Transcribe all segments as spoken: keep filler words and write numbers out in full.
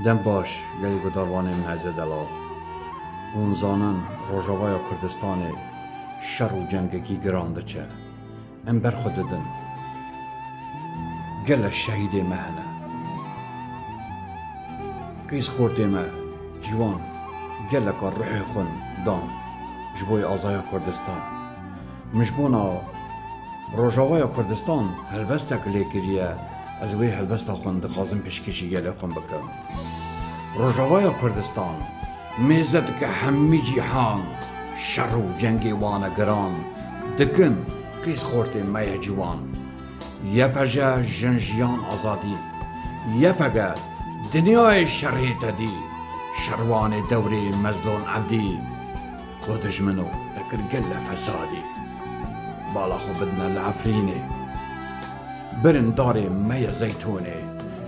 Dem baş, gelî guhdarvanên min ezê delal. Hûn zanin, Rojavaya Kurdistanê şer û cengekî giran diçe. Em ber xwe didin. Gelek şehîdê me hene. Qîz xortê me, ciwan, geleka ruhê xwe dan ji bo azaya Kurdistan. Min ji bona Rojavaya Kurdistan helbestek lê kiriye, ez wê helbesta xwe dixwazim pêşkêşî gelê xwe bikim. Rojavaya Kurdistan mêze dike hemî cîhan, şer û cengê wan e giran, dikin qîz xortê me ye ciwan. YPJ jin jiyan azadî, YPG dinyayê şerê te dî, şerwanê dewrê Mezlûn Evdî. Ku dijmino te kir gele fesadî. Bala xwe bidine li Efrînê. Birin darê me ye zeytûnê.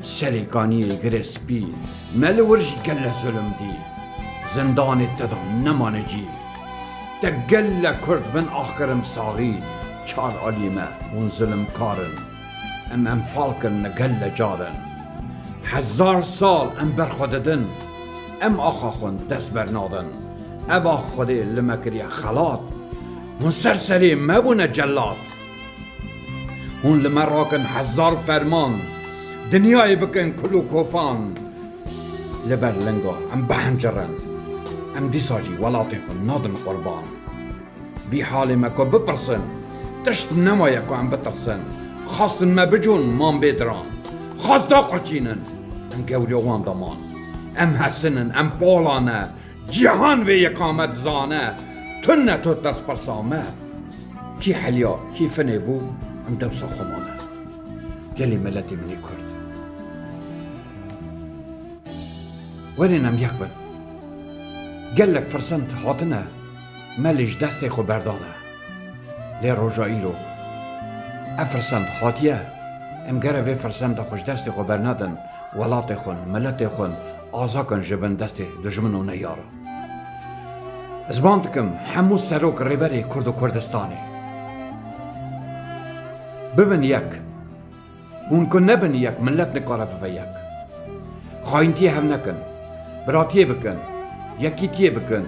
Serê kaniyê girê spî. Me li wir jî gele zulm dî. Zindanê te de nemane cî. Te gele Kurd bin ax kirin saxî. Çar alî me hûn zulmkar in. Em enfal kirine gele carin. Hezar sal em ber xwe didin. Em axa xwe dest bernadin. Ev ax Xwedê li me kiriye xelat. Hûn ser serê me bûne celat. Hûn li me rakin hezar ferman. Dinyayê bikin kul û kofan. Li ber linga em bihencirin. Em dîsa jî welatê xwe nadin qurban. Vî halê me ku bipirsin, tişt nemaye ku em bitirsin. Xwestin me bicûn, man bê diran. Xwest daqurçînin, em gewriya wan de man. Em hesin in, em pala ne. Cîhan vê yeka me dizane. Tune tu ters pirsa me. Kî heliya, kî finê bû, em dewsa xwe mane. Gelê miletê min ê Kurd. Werin em yek bin. Gelek firsend hatine, me lê ji destê xwe berdane. Lê roja îro ev firsend hatiye, em gere vê firsenda xwe ji destê xwe bernedin, welatê xwe, miletê xwe aza kin ji bin destê dijmin û neyara. Ez ban dikim hemû serok rêberê Kurd û Kurdistanê bibin yek. Hûn ku nebin yek, milet nikare bibe yek. Xayintiyê hev nekin. Biratiyê bikin. Yekîtiyê bikin.